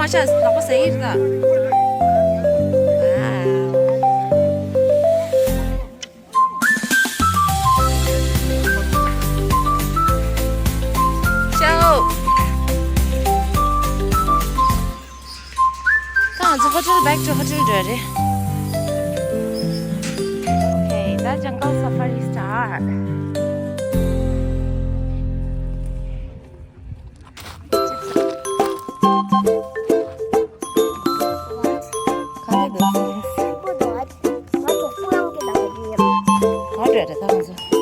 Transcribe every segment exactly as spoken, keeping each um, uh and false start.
མ་ཤ་ལག་པ་ཟ་ཡི་རེད་ད། ཤའོ། ད་ང་ཚོ་hotel, back to hotel འགྲོ་རེད། Okay, ད་jungle safari start. ག་རེ་འདུག་ག་རེ་རེད་ད་ང་ཚོ།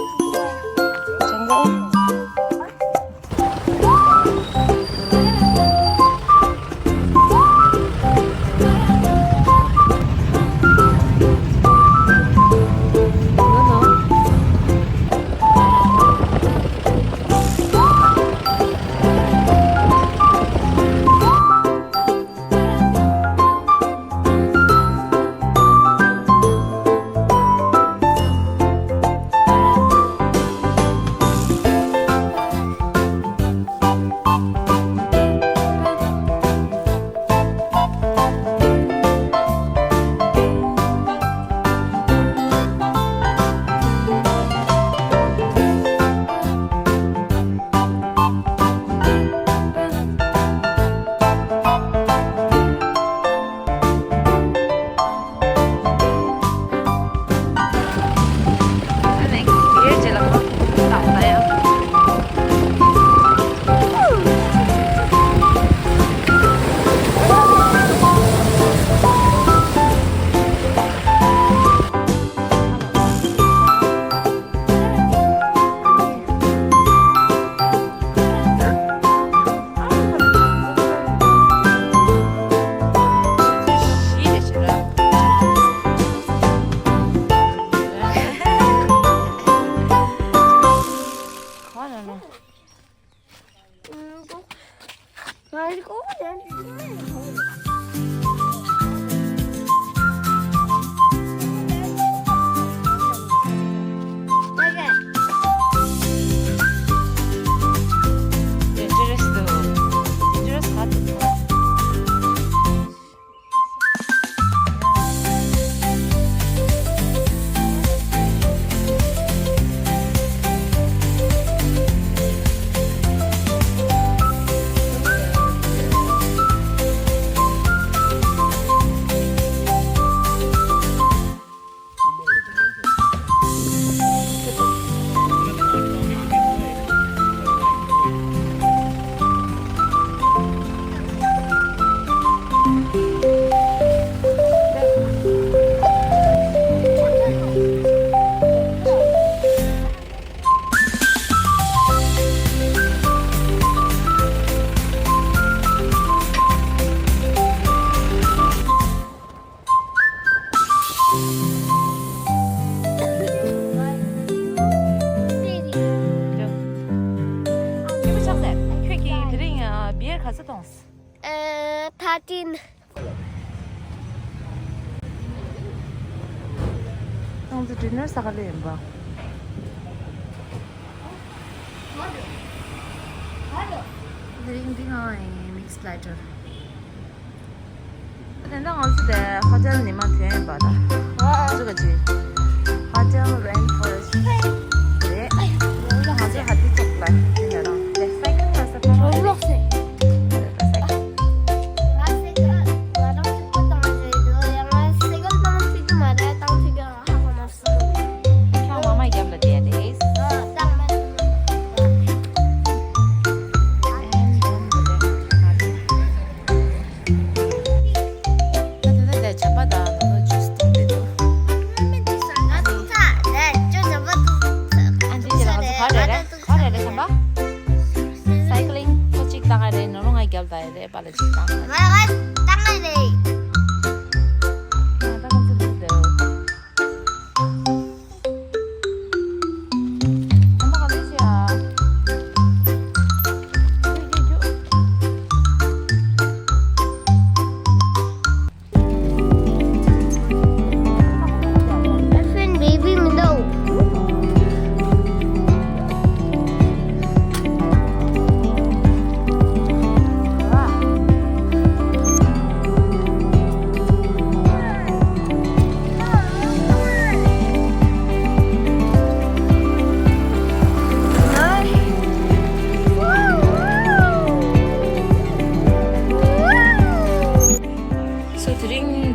jungle། ཁྱོད་ཀྱིས་དེ་རིང་བི་ཡར་ག་ཚོད་འཐུང་སོང་། ཨ། ཐར་ཊིན། ང་ཚོ་ཌི་ནར་ཟ་ག་སླེབས་ཡིན་པ། དེ་རིང་འདི་ང་ཡིན། mixed platter། དེ་ནས་ང་ཚོ་དེ་ཧོ་ཊེལ་ནི་མ་ཐོན་ཡིན་པ་ད། ཨ། ཅི་ག་ཅི། ཧོ་ཊེལ་རེན་ཕོ་རེ་སི་ཊི་རེད། ང་ཚོ་ཧ་ཏི་ཙོག་ལ་དེ་ནས་རང་དེ་སའི་ཀལ་ལ་ས་ཕ་མ་རེད། ང་སའི་ཀལ་ང་རང་གཅིག་པུ་བཏང་རེད་འདུག་ཡང་ང་སའི་ཀལ་བཏང་ཐུབ་ཀྱི་མ་རེད། བཏང་ཐུབ་ཀྱི་རང་ཧ་གོ་མ་སོང་། ཁྱོད་མ་མ་རྒྱབ་ལ་བསྡད་རེད། ཨ། བཏང་མ་ཐུབ། ད་དེ་ནས་དེ་ཇ་པ་དང་ནོ་ནོ་ཇུས་འཐུང་བསྡད་འདུག་ཨ་ཅེ་ལགས་ཚོ་ག་རེ་རེད། ག་རེ་རེད་ཁམས་པ། སའི་ཀ་ལིང་ཁོ་གཅིག་བཏང་ཡ་རེད། ནོ་ནོ་ང་རྒྱབ་ལ་ཡ་རེད། པཱ་ལགས་གཅིག་བཏང་ང་། ང་བཏང་ཡ་རེད། ང་བཏང་ཚུལ་འདུག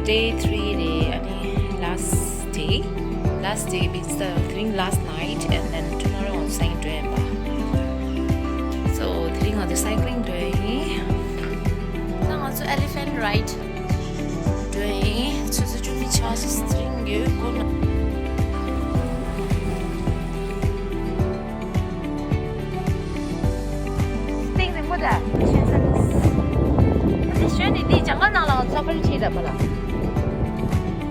Day three རེད། ཨ་ནི་last day, last day means the, དེ་རིང་last night, and then tomorrow on cycling འགྲོ་ཡིན་པ། So དེ་རིང་ང་ཚོ་cycling འགྲོ་ཡིན། ད་ང་ཚོ elephant ride འགྲོ་ཡིན། ཆུ་ཚོད་བཅུ་གཉིས་ཆགས་ཤིག་དེ་རིང་ཡོད་དགོས་ན། སྟེང་རིང་མོ་ད། ཨ་ནི་གཞོན་ནི་འདི་ལྗང་ཁ་ནང་ལ་ཚོགས་པར་ཁྲིད་ད་པ་ལ།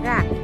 ར།